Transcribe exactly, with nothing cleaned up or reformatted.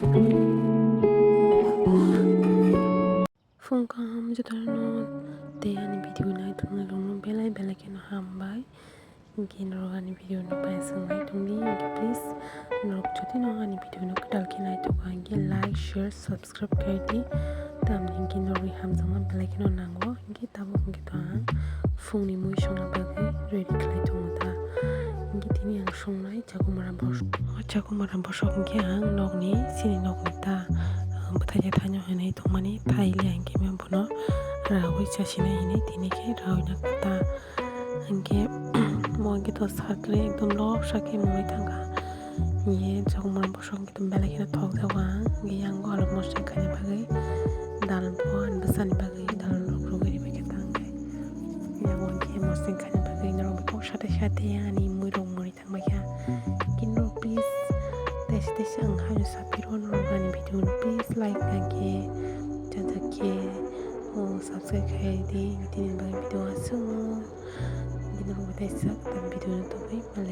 Phung kaham jotono tei ani video nai tongmani rokno belai belai kheno hambai. Hinkhe norok ani video no paising nai tongdi, hinkhe please norok jodi no ani video no kwtal khe naithogo hinkhe like, share, subscribe khlai di. Tamni hinkhe norokni hamjakma belai kheno nango, hinkhe tabuk hinkhe to ang phungni mui songna bagwi ready khlai tongo ta. Hinkhe tini ang songnai chakumara bosok. O chakumara bosok hinkhe ang nokni, chini nokni ta, ah, bwthai ya thaino hinwi tongmani thai liya hinkhe bono raui chasinai hinwi tini khe raui na ta. Hinkhe mo hinkhe to sakle ekdom lobsa khe mungwi thangkha. Ye chakumara bosok hinkhe to belai kheno thokjago ang. Hinkhe yango alo moseng khaina bagwi dal bo ani bwsani bagwi dal rok rwgwi ribaikha ta hinkhe. Yango hinkhe moseng khaina bagwi norok bikok sate sate ani mui rok mwnwi thangbaikha. Hinkhe norok please taisa taisa ang haino sapiro norok ani video no please like na khe chajak khe o subscribe khai di tini bagwi video aswk. Bini bagwi taisa tam video no tubui malai.